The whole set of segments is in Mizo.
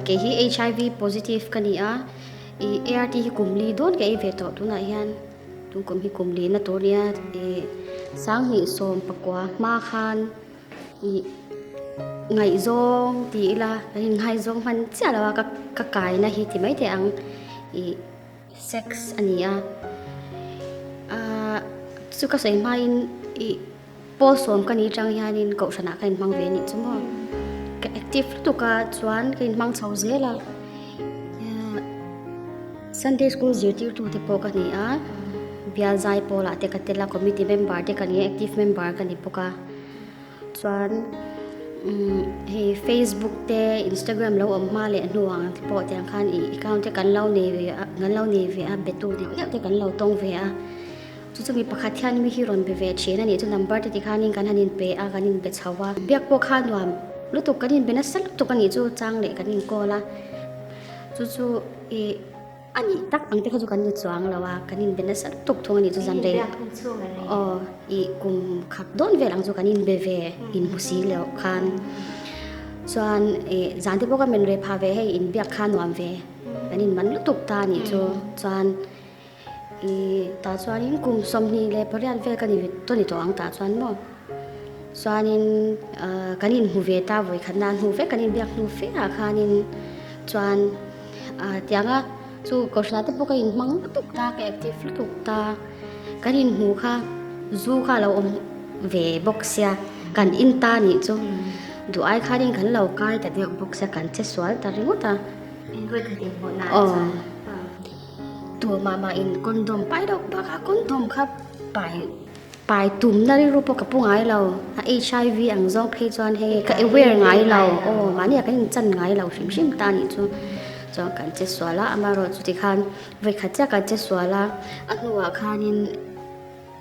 Kei hi HIV positive ka ni a, ih ART hi kum li dawn ka ei ve tawh tunah hian tun kum hi kum lina tur nia ih 2019 hma khan ih ngaihzawng ti ila kan inngaizawng hman chiah lo a ka ka kaina hi ti mai teh ang ih sex a ni a, ah chu ka sawi hmain ih. Pawl sawm ka nih atang hianin kohhranah ka inhmang ve anih chu maw. Ka active lutuk a chuan ka inhmang chho zel a. Sunday school zirtirtu te pawh ka ni a, bial zai pawlah te ka tel a, committee member te ka ni a, active member ka ni bawk a. Chuan hei Facebook te Instagram lo awm hma leh hnuah te pawh tiang khan ih account te kan lo nei ve a, kan lo nei ve a, betu neuh neuh te kan lo tawng ve a. Chu chu mi pakhat hian mi hi rawn be ve thin a nih chu number te tikhanin kan han inpe a kan inbe chho a biak pawh kha nuam lutuk kan inbe nasa lutuk a nih chu chang leh kan inkawl a chu chu ih a nih tak ang te kha chu kan ni chuang lo a kan inbe nasa lutuk thung a nih chu zan rei aw ih kum khat dawn vel ang chu kan inbe ve inhmu si loh khan chuan ih zan te pawh ka men rei phah ve hei inbiak kha nuam ve kan inman lutuk ta a nih chu chuan. I tah chuanin kum 28 vel ka ni tawh ni tawh ang tah chuan maw chuanin kan inhmu ve ta vawi khat nan hnu vek kan inbiak hnu fe ah khanin chuan tianga chu kohhran te pawh ka inhmang lutuk ta ka active lutuk ta kan inhmu kha zu kha a lo awm ve bawk sia kan in ta nih chu duh ai khanin kan lo kai ta deuh bawk sia kan che sual ta ringawt a. Aw. Tur mah mah in condom pai deuh bak a condom kha pai pai tumna rilru pawh ka pu ngai lo a HIV ang zawng phei chuan hei ka aware ngai lo aw mahni ah kan inchan ngai lo hrim hrim ta anih chu chuan kan che sual a amaherawh chu tikhan vawikhat chiah kan che sual a a hnuah khanin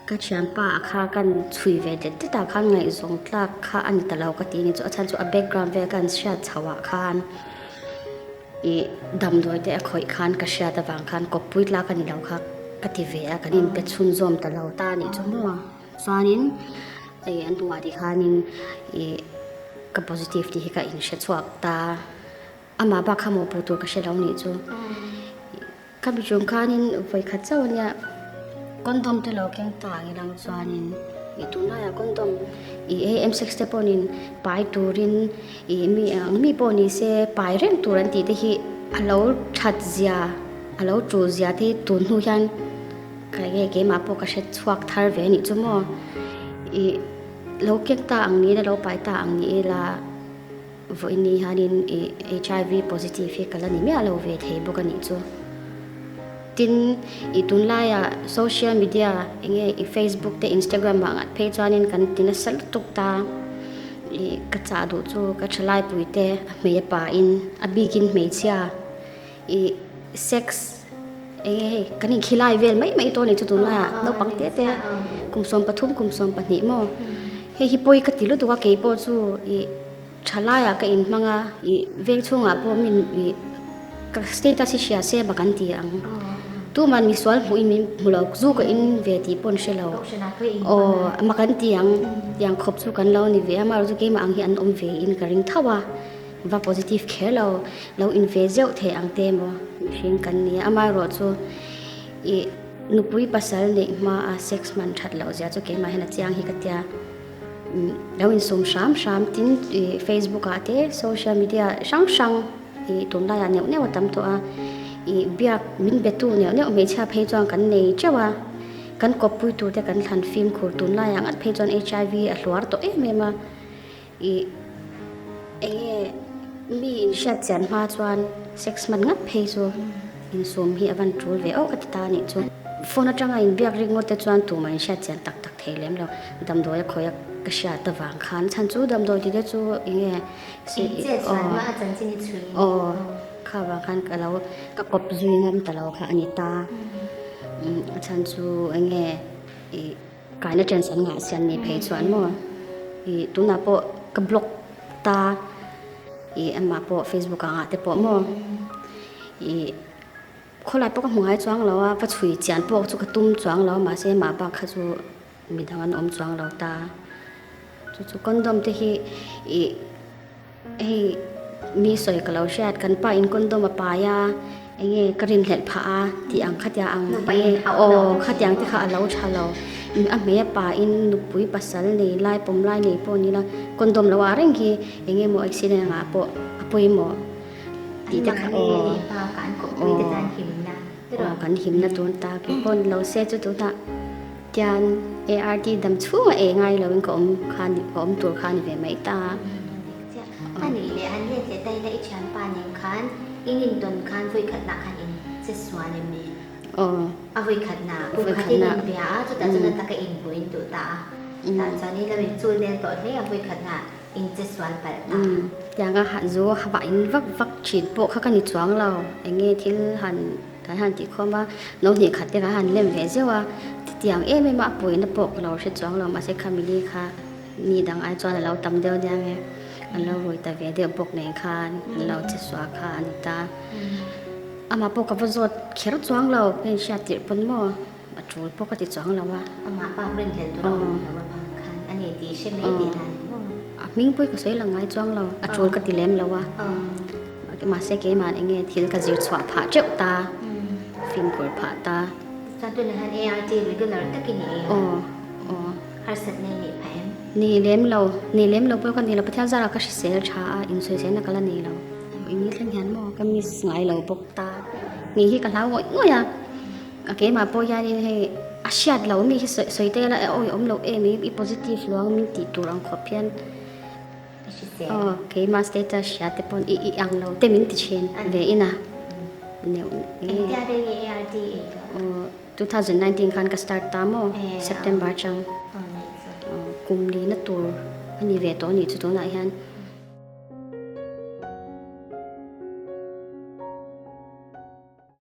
ka thianpa ah kha kan chhui ve det det ah khan ngaihzawng tlak kha a ni ta lo ka ti a ni chu a chhan chu a background vel ka han hriat chhoh ah khan. Ih damdawi te a khawih khan ka hriat avang khan kawppui tlak a ni lo kha ka ti ve a, kan inpe chhunzawm ta lo ta a nih chu maw. Chuanin ih an hnuah ti khanin ih ka positive tih hi ka inhre chhuak ta, amah bak kha mawhpuh tur ka hre lo nih chu. Ka mi chung khanin vawikhat chauh a nia condom te lo keng ta ang ilang chuanin ih tunlaiah condom ih hei M six te pawhin pai turin ih mi ang mi pawh ni se pai reng tur an tih te hi a lo that zia a lo tul zia te hi tun hnu hian ka nge keimah pawh ka hre chhuak thar ve a nih chu maw ih lo keng ta ang ni ila lo pai ta ang ni ila. Vawiin ni hianin ih HIV positive hi ka la ni miah lo ve thei bawk a nih chu. Tin, ih tunlaiah social media eng nge ih Facebook te Instagram ah ngat phei chuanin kan ti nasa lutuk ta. Ih ka chah duh chu ka thalaipui te a hmei a pain a bikin hmeichhia ih sex eng nge hei kan inkhilai vel mai mai tawh a nih chu tunlaiah naupang te te kum 13 kum 12 maw hei hi pawi ka ti lutuk a keipawh chu ih tha laiah ka inhmang a ih veng chhungah pawh min ih ka status hi hria se bak an ti ang tuman misual hmuh in min hmu lo zu ka in ve tih pawh an hre lo aw mak an ti ang tiang khawp chu kan lo ni ve a amaherawhchu keimah ang hi an awm ve in ka ring tho a. Va positive kher lo, lo in ve zeuh thei ang te maw mihring kan ni a, amaherawh chu ih nupui pasal neih hma a sex hman that loh zia chu keimah hian a chiang hi ka tia, lo insum hram hram tin ih Facebook ah te social media hrang hrang ih tunlaiah neuh neuh a tam tawh a, ih biak min be tu neuh neuh hmeichhia phei chuan kan nei teuh a, kan kawppui tur te kan thlan fimkhur tunlaiah ngat phei chuan HIV a hluar tawh em em a. Ih, enge mi in hriat chian hma chuan sex hman ngat phei chu insum hi a van tul ve awk a ti ta a nih chu. Phone atanga inbiak rik ngawt te chuan tumah in hriat chian tak tak thei lem lo. Damdawi a khawi a ka hriat avang khan chhan chu damdawi tih te chu enge aw kha vang khan ka lo ka kawp zui ngam ta lo kha a ni ta. A chhan chu enge ih. Kaina chance an ngah sian ni phei chuan maw ih tunah pawh ka block ta ih amah pawh facebook ah ngah te pawh maw ih khawlai pawh ka hmu ngai chuang lo a va chhui chian pawh chu ka tum chuang lo a mahse mah bak kha chu midang an awm chuang lo ta chu chu condom te hi ih hei. Mi sawi ka lo hriat, kan pa in condom a pai a, enge ka rinhlelh phah a tih ang khatia ang enge aw khatiang te kha a lo tha lo. A hmei a pa in nupui pasal nei lai pawm lai nei pawh ni la condom lo ah reng hi enge maw accident ang ah pawh a pawimawh tih te kha aw aw kan himna tun ta keipawh ni lo se chu tunah Tian ART dam chhunga ei ngai loin ka awm kha ni ka awm tur kha ni ve mai ta. A nih leh han let leh ta ila i thianpa nen khan in intawn khan vawikhatna khan in che sual em ni? Aw. A vawikhatna, kum khat in inbia a, chutah chuan a taka inhmuh in duh ta a. Tah chuan in lo inchul nel tawh hle a vawikhatna in che sual palh ta. Tianga han zu vah in vak vak thin pawh kha ka ni chuang lo, enge thil han Kan han tih khawm a, no hnih khat te kan han lem ve zeuh a, chutiang em em a a pawina pawh ka lo hre chuang lo, mahse kha mili kha mi dang ai chuan a lo tam deuh nia nge, an lo rui ta ve deuh bawk nen khan an lo che suah kha a ni ta. Amah pawh ka va zawt kher chuang lo, ka inhriat tirh pawn maw a tul pawh ka ti chuang lo a. Amah pa rinhlelh tur a awm lo avang khan a ni tih hre mai tih dan maw? A hming pawh hi ka sawi lang ngai chuang lo, a tul ka ti lem lo a. Mahse keimah eng nge thil ka zir chhuah phah teuh ta, fimkhur phah ta. Chuan tunah hian ART regular takin i ei a? Aw, aw. Harsatna i neih phah em? Nei lem lo, nei lem lo pawh ka nei lo. Pathian zarah ka hrisel tha a, insawiselna ka la nei lo. Ini thleng hian maw ka miss ngai lo bawk ta. Ni hi ka hlau ngawih ngawih a, a keimah pawh hianin hei a hriat lo mi hi sawi te ila awi awm lo em i positive luang min tih tur ang khawp hian Aw, keimah status hria te pawn i i ang lo te min ti thin ve in a. Engtia rei nge ART ei tawh? Aw, 2019 khan ka start ta maw, September atang. Aw, kum lina tur a ni ve tawh a nih chu tunah hian.